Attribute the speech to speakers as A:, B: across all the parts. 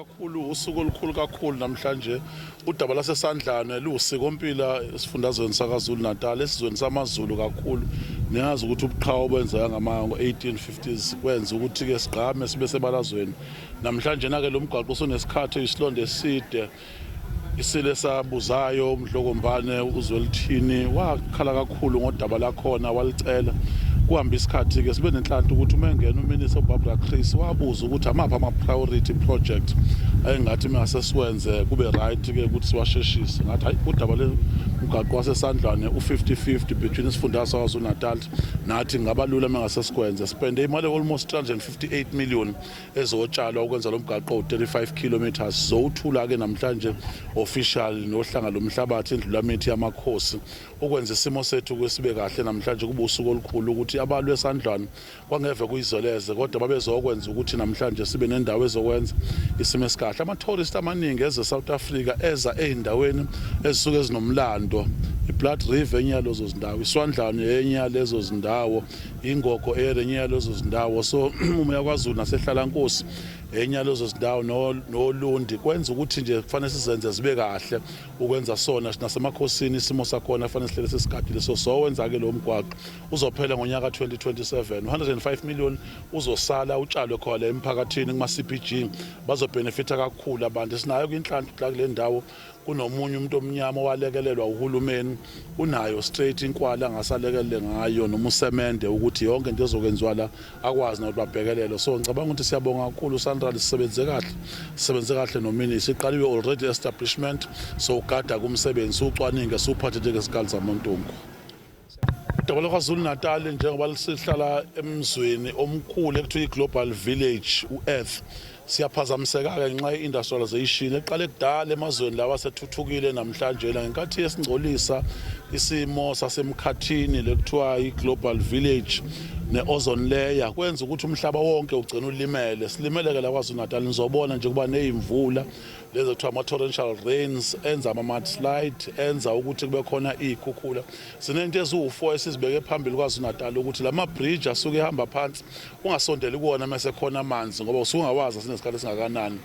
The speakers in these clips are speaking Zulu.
A: Kakhulu usuku olukhulu kakhulu namhlanje. Udaba laseSandlane luwusikompila esifundazweni saKwaZulu Natal, esizweni samaZulu kakhulu. Niyazi ukuthi ubuqhawe obenzeka ngama-1850s kwenza ukuthi-ke sigqame sibe sebalazweni. Namhlanje na-ke lo mgwaqo usunesikhathi oyisilonda eside. Isilo esabuzayo uMdlokombane uZwelithini wakhala kakhulu ngodaba lakhona, walicela. Kuhamba isikhathi-ke sibe nenhlanhla ukuthi uma engena uMinister uBarbara Creecy wabuza ukuthi amaphi ama-priority project engathi mase siwenze kube right-ke ukuthi siwasheshise. Ngathi hayi, udaba lomgaqo waseSandlwane u-50-50 between isifundazwe saKwaZulu Natal nathi, ngaba lula uma ngase sikwenze. Sipende imali almost 358 million ezotshalwa ukwenza lo mgaqo u-35 kilometers. Zowuthula-ke namhlanje official nohlanga lomhlabathi indlulamithi yamakhosi ukwenza isimo sethu kwesibe kahle. Namhlanje kuba usuku olukhulu ukuthi abalwe eSandlwane kwangeve kuyizoleze, kodwa babezokwenza ukuthi namhlanje sibe nendawo ezokwenza isimo esikahle. Ama-tourist amaningi eze South Africa eza ey'ndaweni ezisuke ezinomlando. I-Blood River enye yalezo zindawo, iSwandlane enye yalezo zindawo, Ingogo enye yalezo zindawo. So uma uya KwaZulu naseHlalankosi, enye yalezo zindawo, noLundi, kwenza ukuthi nje kufanele sizenze zibe kahle ukwenza sona nasemakhosini isimo sakhona kufanele sihlele sesigadile. So sowenza-ke lo mgwaqo uzophela ngonyaka 2027, 105 million uzosala utshalwe khona emphakathini kuma-CPG, bazobhenefitha kakhulu abantu. Sinayo kwinhlanhla la kule ndawo kunomunye umuntu omnyama owalekelelwa uhulumeni, unayo straight inkwala angasalekelele ngayo noma usemende ukuthi yonke into ezokwenziwa la akwazi nokuthi babhekelele. So ngicabanga ukuthi siyabonga kakhulu uSANRAL, sisebenze kahle, sisebenze kahle nominister. Iqaliwe already establishment, so ugada kumsebenzi, ucwaninge, siwuphathe njengesikali samantungu. Udaba lwaKwaZulu Natal, njengoba lisihlala emzweni omkhulu ekuthiwa i-global village u-Earth, siyaphazamiseka-ke ngenxa ye-industrialization eqale kudala emazweni lawa asethuthukile namhlanje. La ngenkathi esingcolisa isimo sasemkhathini lekuthiwa i-global village ne-ozone layer, kwenza ukuthi umhlaba wonke ugcine ulimele. Silimeleke la KwaZulu Natal, nizobona nje kuba ney'mvula lezi kuthiwa ama-torrential rains, enza ama-mudslide, enza ukuthi kube khona iy'khukhula. Sinento eziwu-4 esizibeke phambili KwaZulu Natal ukuthi lama bridge asuke ehamba phansi ungasondeli kuwona mase khona amanzi, ngoba usuke ungawazi asinesikhathi esingakanani.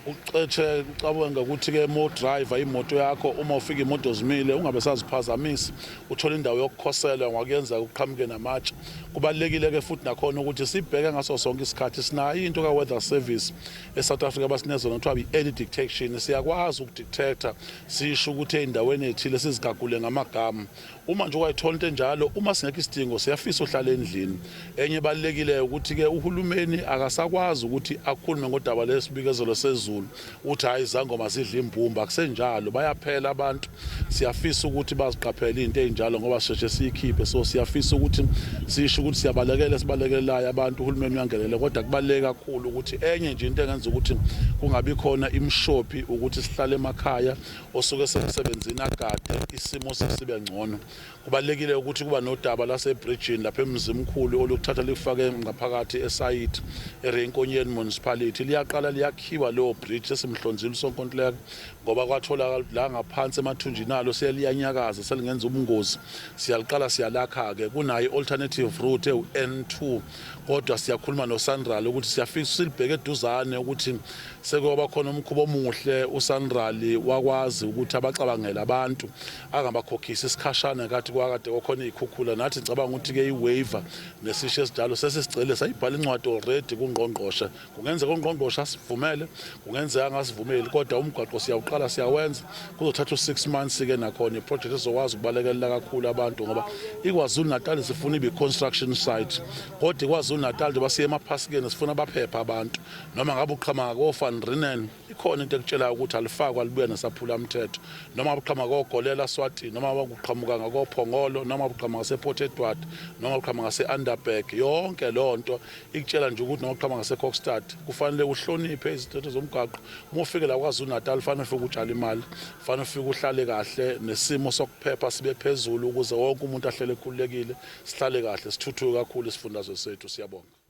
A: Ucetshe ucabanga ukuthi-ke uma udriver imoto yakho, uma ufika imoto zimile, ungabe saziphazamisa, uthole indawo yokukhosela ngakuyenzeka uqhamuke namatshe. Kubalulekile-ke futhi nakhona ukuthi sibheke ngaso sonke isikhathi. Sinayo into ka-weather service e-South Africa abasinezona kuthiwa i-early detection. Siyakwazi ukudetecta, sisho ukuthi ey'ndaweni ey'thile, sizigagule ngamagama. Uma nje ukwayithola into enjalo, uma singekho isidingo, siyafisa uhlala endlini. Enye ebalulekileyo ukuthi-ke uhulumeni akasakwazi ukuthi akhulume ngodaba lesibikezelo sezulu, uthi hhayi, izangoma zidla imbumba. Akusenjalo, bayaphela abantu. Siyafisa ukuthi baziqaphele iy'nto ey'njalo ngoba sisheshe siyikhiphe. So siyafisa ukuthi sisho ukuthi siyabalekela, esibalekelayo abantu, uhulumeni uyangenela. Kodwa kubaluleke kakhulu ukuthi enye nje into engenza ukuthi kungabi khona imshophi ukuthi sihlale emakhaya, osuke semsebenzini agade isimo sesibe ngcono. Kubalulekile ukuthi kuba nodaba lasebridgini lapha eMzimkhulu olukuthatha likufake ngaphakathi esayidi eRay Nkonyeni Municipality. Liyaqala liyakhiwa leyo bridge, sesimhlonzile usonkontileka ngoba kwatholakala la ngaphansi emathunjini alo seliyanyakaza, selingenza ubungozi. Siyaliqala siyalakha-ke. Kunayo i-alternative route ewu-N2, kodwa siyakhuluma noSANRAL ukuthi siyafisa silibheke eduzane ukuthi sekuyoba khona umkhuba omuhle. USANRAL wakwazi ukuthi abacabangele abantu, angabakhokhisi isikhashana kathi kwakade kwakhona iy'khukhula. Nathi ngicabanga ukuthi-ke i-waiver nesisho esinjalo sesisicele, sayibhala incwadi already kungqongqoshe. Kungenzeka ungqongqoshe asivumele, kungenzeka angasivumeli, kodwa umgwaqo siyawuqala siyawenza. Kuzothatha u-6 months-ke. Nakhona iproject ezokwazi ukubalekelela kakhulu abantu, ngoba iKwaZulu Natal sifuna ibe i-construction site, kodwa iKwaZulu Natal njengoba siye emaphasikeni sifuna baphephe abantu. Noma ngabe uqhamuka ko-Van Reenen, ikhona into ekutshelayo ukuthi alifakwa libuya nesaphula mthetho. Noma ngabe uqhamuka koGolela Swatini, noma ngabe uqhamuka ngakoPhongolo, noma ngabe uqhamuka ngase-Port Edward, noma ngabe uqhamuka ngase-Underberg, yonke leyo nto ikutshela nje ukuthi noma uqhamuka ngase-Kokstad kufanele uhloniphe izithetho zomgwaqo. Uma ufike la KwaZulu Natal fanele ufike utshale imali, fanele ufike uhlale kahle nesimo sokuphepha sibe phezulu ukuze wonke umuntu ahlele ekhululekile, sihlale kahle, sithuthuke kakhulu isifundazwe sethu. Siyabonga.